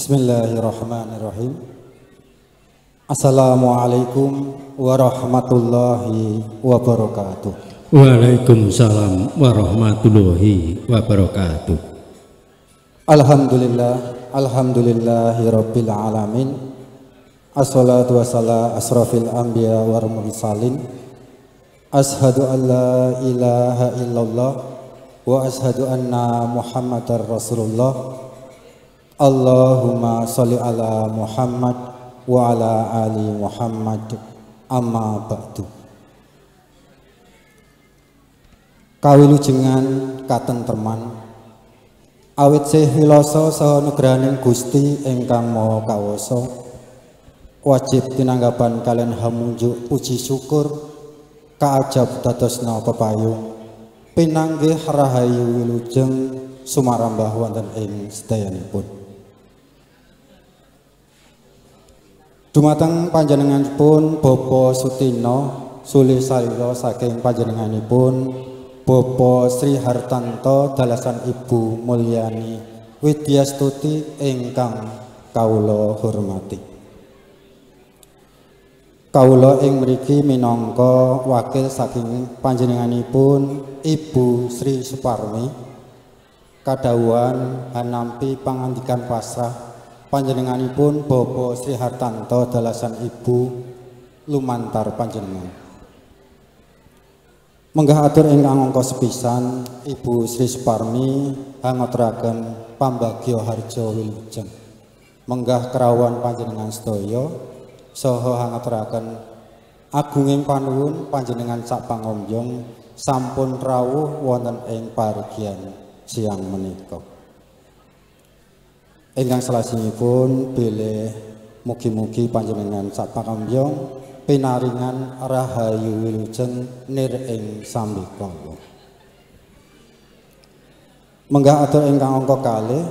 Bismillahirrahmanirrahim. Assalamualaikum warahmatullahi wabarakatuh. Waalaikumsalam warahmatullahi wabarakatuh. Alhamdulillah, alhamdulillahi rabbil alamin. Assalatu wassalamu asrafil anbiya wal mursalin. Ashhadu an la ilaha illallah wa ashhadu anna Muhammadar Rasulullah. Allahumma sholli ala Muhammad wa ala ali Muhammad, amma ba'du. Kawilujengan katentreman awit sih wilasa saha nugrahaning Gusti ingkang Maha Kawasa, wajib tinanggapan kalian hamunjuk puji syukur kaajab dadosna pepayung pinanggih rahayu wilujeng sumarambah wonten ing sedayanipun. Dumateng panjenenganipun Bapak Sutino sulih salira saking panjenenganipun Bapak Sri Hartanto dalasan Ibu Mulyani Widyastuti ingkang kawula hormati. Kawula ing mriki minangka wakil saking panjenenganipun Ibu Sri Suparmi kadhawuhan hanampi pangandikan pasrah panjenenganipun Bapak Sri Hartanto dalasan Ibu lumantar panjenengan. Menggah atur ingkang angka sepisan Ibu Sri Suparmi hangaturaken pambagya harja wilujeng. Menggah kerawuhan panjenengan sedaya saha hangaturaken agunging panuwun panjenengan sak pangombyong sampun rawuh wonten ing parigian siang menika. Ingkang salajengipun bilih mugi-mugi panjenengan sak pangombyong pinaringan rahayu wilujeng nir ing sambikala. Menggah atur ingkang angka kalih,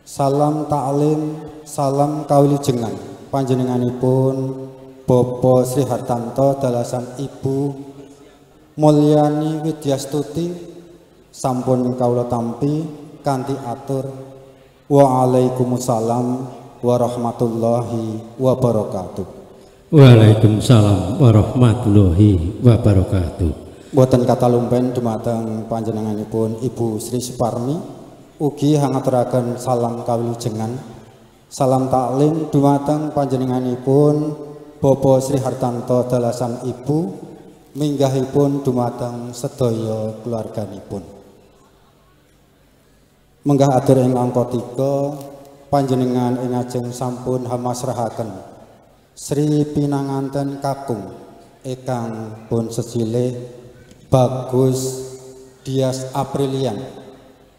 salam taklim, salam kawilujengan panjenenganipun Bapak Sri Hartanto dalasan Ibu Mulyani Widyastuti sampun kawula tampi kanthi atur waalaikumsalam warahmatullahi wabarakatuh. Waalaikumsalam warahmatullahi wabarakatuh. Boten katalumpen dumateng panjenenganipun Ibu Sri Suparmi ugi hangaturaken salam kawilujengan, salam taklim dumateng panjenenganipun Bapak Sri Hartanto dalasan Ibu minggahipun dumateng sedaya keluarganipun. Menggah atur ing angka 3 panjenengan ing ajeng sampun hamasrahaken Sri pinanganten kakung ingkang pun sesilih Bagus Dias Aprilian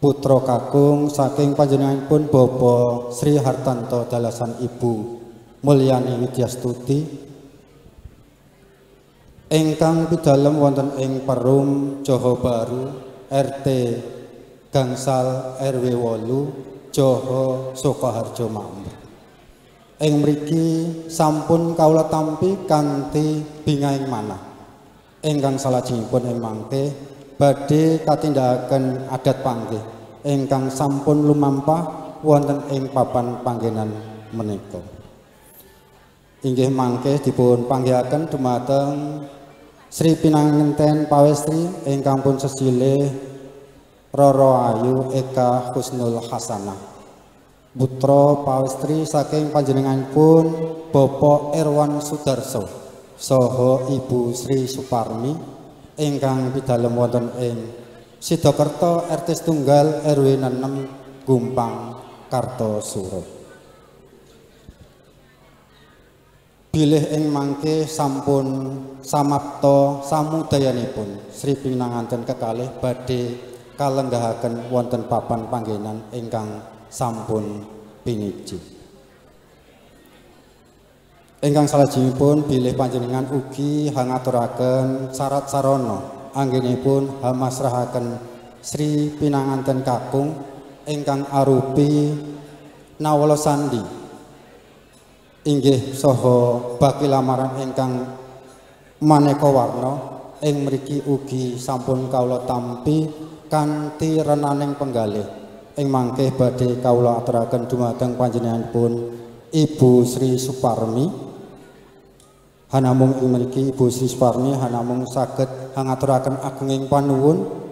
putra kakung saking panjenenganipun Bapak Sri Hartanto dalasan Ibu Mulyani Widyastuti ingkang pidalem wonten ing Perum Johor Baru RT Gangsal RW 8 Joho Sukoharjo Makmur. Ing mriki sampun kawula tampi kanthi bingahing manah. Ingkang salajengipun ing mangke badhe katindakaken adat panggih ingkang sampun lumampah wonten ing papan panggenan menika. Inggih mangke dipun panggihaken dumateng Sri Pinanganten Pawestri ingkang pun sesilih Roro Ayu Eka Husnul Hasanah putra pawestri saking panjenenganipun Bapak Erwan Sudarso saha Ibu Sri Suparmi ingkang pidalem wonten ing Sidokerto RT setunggal RW 6 Gumpang Kartosuro. Bilih ing mangke sampun samapta samudayanipun Sri pinanganten kekalih badhe kalenggahaken wonten papan panggenan ingkang sampun piniji. Ingkang salajengipun bilih panjenengan ugi hangaturaken syarat sarana anggenipun hamasrahaken Sri pinanganten kakung ingkang arupi nawala sandi inggih saha baki lamaran ingkang maneka warna ing mriki ugi sampun kawula tampi kanthi renaning penggalih. Ing mangke badhe kawula aturaken dumateng panjenenganipun Ibu Sri Suparmi. Hanamung ing mriki Ibu Sri Suparmi hanamung saged hangaturaken agunging panuwun.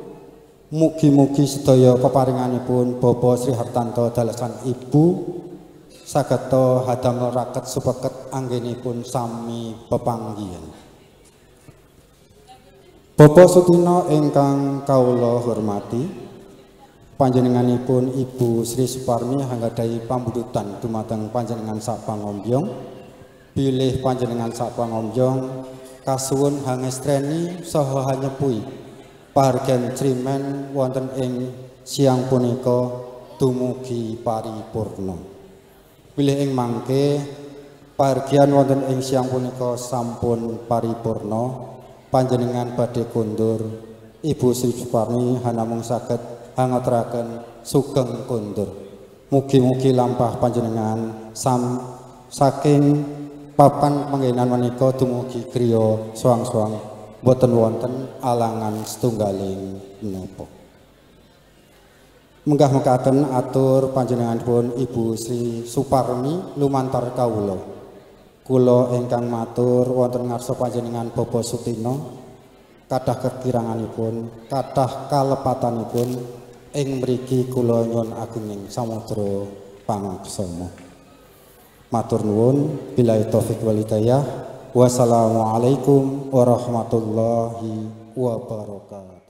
Mugi-mugi sedaya peparinganipun Bapak Sri Hartanto dalesan Ibu sageta hadamel raket supeket anggenipun sami pepanggihan. Bapak Sutino ingkang kawula hormati, panjenenganipun Ibu Sri Suparmi hanggadhahi pambundutan dumateng panjenengan sak pangombyong. Bilih panjenengan sak pangombyong kasuwun hangestreni saha hanyepuhi pahargyan crimen wonten ing siang punika dumugi paripurna. Bilih ing mangke pahargyan wonten ing siang punika sampun paripurna, panjenengan badhe kondur. Ibu Sri Suparmi hanamung saged hangaturaken sugeng kondur. Mugi-mugi lampah panjenengan saking papan panggenan menika dumugi griya suang-suang boten wonten alangan setunggaling menapa. Menggah mekaten atur panjenenganipun Ibu Sri Suparmi lumantar kawula. Kula ingkang matur wonten ngarsa panjenengan Bapak Sutino kathah kekiranganipun, kathah kalepatanipun ing mriki kula nyuwun agunging samudra pangaksama. Matur nuwun, billahi taufik wal hidayah. Wassalamualaikum warahmatullahi wabarakatuh.